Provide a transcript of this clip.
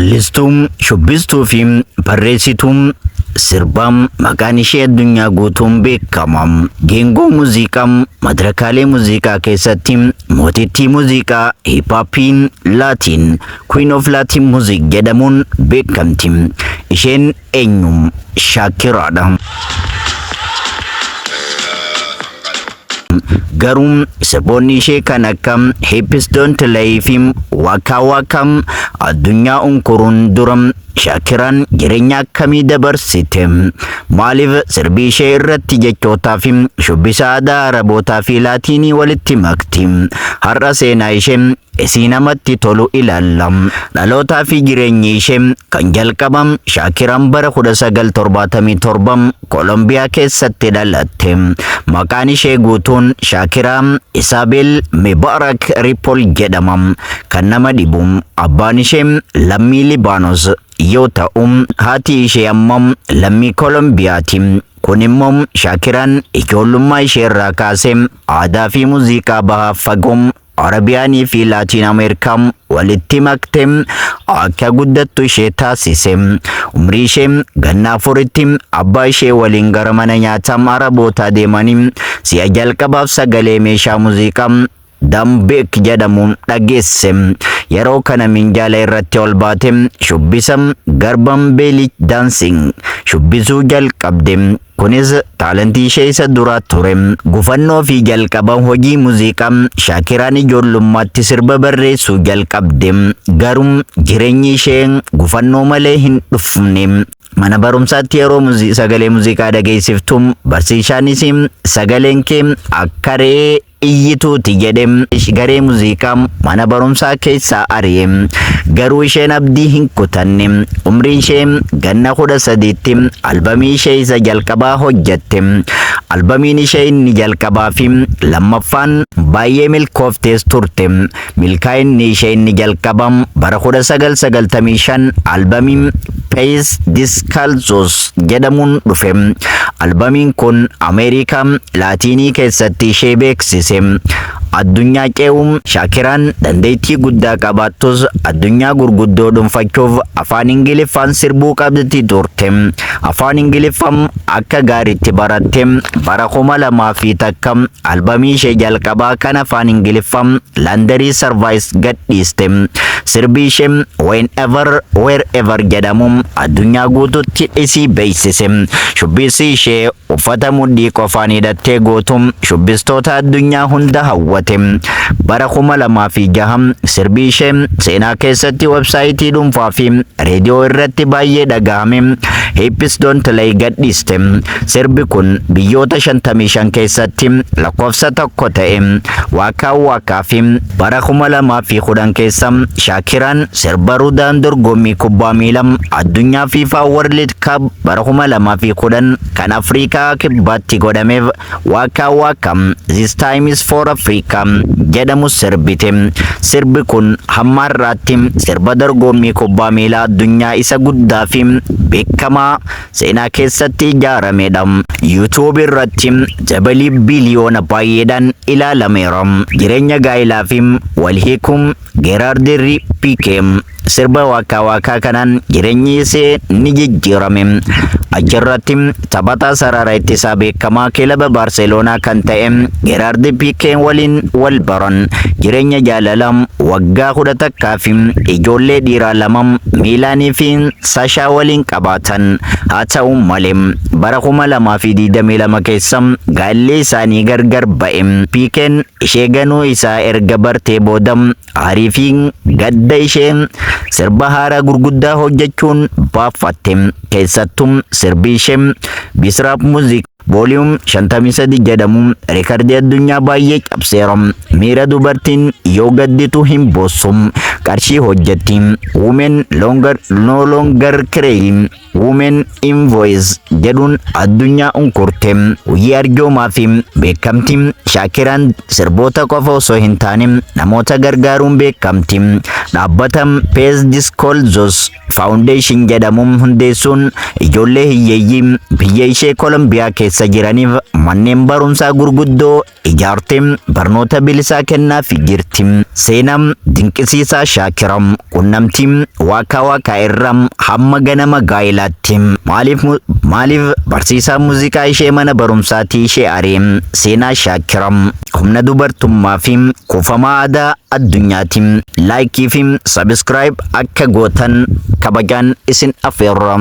Wallistuu, shubbistuu fi barreessituu sirbaa maqaan ishee addunyaa guutuun beekama. Geengoo muuziqaa madarakaalee muuziqaa keessatti mootittii muuziqaa hip hopii Latin, Queen of Latin Music jedhamuun beekamti. Isheen eenyu? Shaakiraadha. Garuu sirboonni ishee kan akka Hips Don't Lie fi Waka Waka addunyaa unkuruun dura Shaakiraan jireenya akkamii dabarsite? Maaliif sirbi ishee irratti jechootaa fi shubbisa aadaa Arabootaa fi Laatiinii walitti makti? Har'a seenaa ishee isii namatti tolu ilaalla. Dhalootaa fi jireenyi ishee kan jalqabam Shaakiraan bara 1977 Kolombiyaa keessatti dhalatte. Maqaan ishee guutuun Shaakiraa Isaabel Mibaarak Ripoll jedhama. Kan nama dhibu abbaan ishee lammii Libaanos yoo ta'u, haati ishee ammoo lammii Kolombiyaati. Kun immoo Shaakiraan ijoollummaa ishee irraa kaasee aadaa fi muuziqaa bahaa fagoo Arabiyaanii fi Laatiin Ameerikaa walitti maktee akka guddattu ishee taasise. Umrii ishee ganna 4tti abbaa ishee waliin gara mana nyaataa Arabootaa deemanii si'a jalqabaaf sagalee meeshaa muuziqaa Dambeek jedhamu dhageesse. Yeroo kana minjaala irratti ol baate shubbisa Garban Belly Dancing shubbisuu jalqabde. Kunis taalentii ishee isa duraa ture. Gufannoo fi jalqaba hojii muuziqaa. Shaakiraan ijoollummaatti sirba barreessuu jalqabde. Garuu jireenyi ishee gufannoo malee hin dhufne. Mana barumsaatti yeroo sagalee muuziqaa dhageessiftu barsiisaanis "Sagaleen kee akka re'ee iyyituuti" jedhe garee muuziqaa mana barumsaa keessaa ari'e. Garuu isheen abdii hin kutanne. Umriin ishee ganna 13tti albamii ishee isa jalqabaa hojjette. Albamiin ishee inni jalqabaa fi lammaffaan baay'ee milkooftees turte. Milkaa'inni ishee inni jalqabaa bara 1995 albamii Pies Descalzos jedhamuun dhufe. Albamiin kun Ameerikaa Laatiinii keessatti ishee beeksise. Addunyaa ce'uun. Shaakiraan dandeettii guddaa qabaattus addunyaa gurguddoo dhuunfachuuf afaan Ingiliffaan sirbuu qabdi turte. Afaan Ingiliffaan akka gaariitti baratte. Bara 2001 albamii ishee jalqabaa kan afaan Ingiliffaan Laundry Service gadhiiste. Sirbi ishee Whenever Wherever jedhamu addunyaa guututti isii beeksise. Shubbisi ishee uffata mudhii qofaan hidhattee gootu shubbistoota addunyaa hunda hawwate. Bara 2006 sirbi ishee seenaa keessatti websaayitii dhuunfaa fi reediyoo irratti baay'ee dhagahame Hips Don't Lie gadhiiste. Sirbi kun biyyoota 55 keessatti lakkoofsa tokko ta'e. Waka Waka fi bara 2010 keessa Shaakiraan sirba Rudaan dorgommii kubbaa miilaa addunyaa FIFA World Cup bara 2010 kan Afrikaa Kibbaatti godhameef "Waka Waka, This Time is for Africa" jedhamu sirbite. Sirbi kun hamma har'aatti sirba dorgommii kubbaa miilaa addunyaa isa guddaa fi beekamaa seenaa keessatti ijaaramedha. YouTube irratti dabalii biliyoona baay'eedhaan ilaalameera. Jireenya gaa'ilaa fi wal hiikuun Geeraard Piikee sirba Waka Waka kanaan jireenyi ishee ni jijjiirame. Achirratti taphataa sarara ittisaa beekamaa kilaba Baarseloonaa kan ta'e Geeraard Piikee waliin wal baran. Jireenya jaalalaa waggaa 11 fi ijoollee dhiiraa lama Miilaanii fi Sashaa waliin qabaatan. Haa ta'u malee, bara 2022 keessa gaa'elli isaanii gargar ba'e. Piikeen ishee ganuu isaa erga bartee booda aarii fi gadda ishee sirba haaraa gurguddaa hojjechuun baafatte. Keessattuu sirbi ishee Bizarrap Music Volume 53 jedhamu reekardii addunyaa baay'ee cabseera. Miira dubartiin yoo gadditu hin boossu, qarshii hojjetti. "Women longer no longer cry, women invoice" jedhuun addunyaa unkurte. Hojii arjoomaa fi beekamtii. Shaakiraan sirboota qofa osoo hin taane namoota gargaaruun beekamti. Dhaabbata Pies Descalzos Foundation jedhamuun hundeessuun ijoollee hiyyeeyyii biyya ishee Kolombiyaa keessatti keessa jiraniif manneen barumsaa gurguddoo ijaartee barnoota bilisaa kennaafi jirti. Seenaa dinqisiisaa Shaakira qunnamtii Waka Waka irra hamma ganama gaa'ilaatti. Maaliif maaliif barsiisaa muuziqaa ishee mana barumsaatii ishee ari'e? Seenaa Shaakira humna dubartummaa fi kuufama aadaa addunyaati. Like fi subscribe akka gootan kabajaan isin affeerra.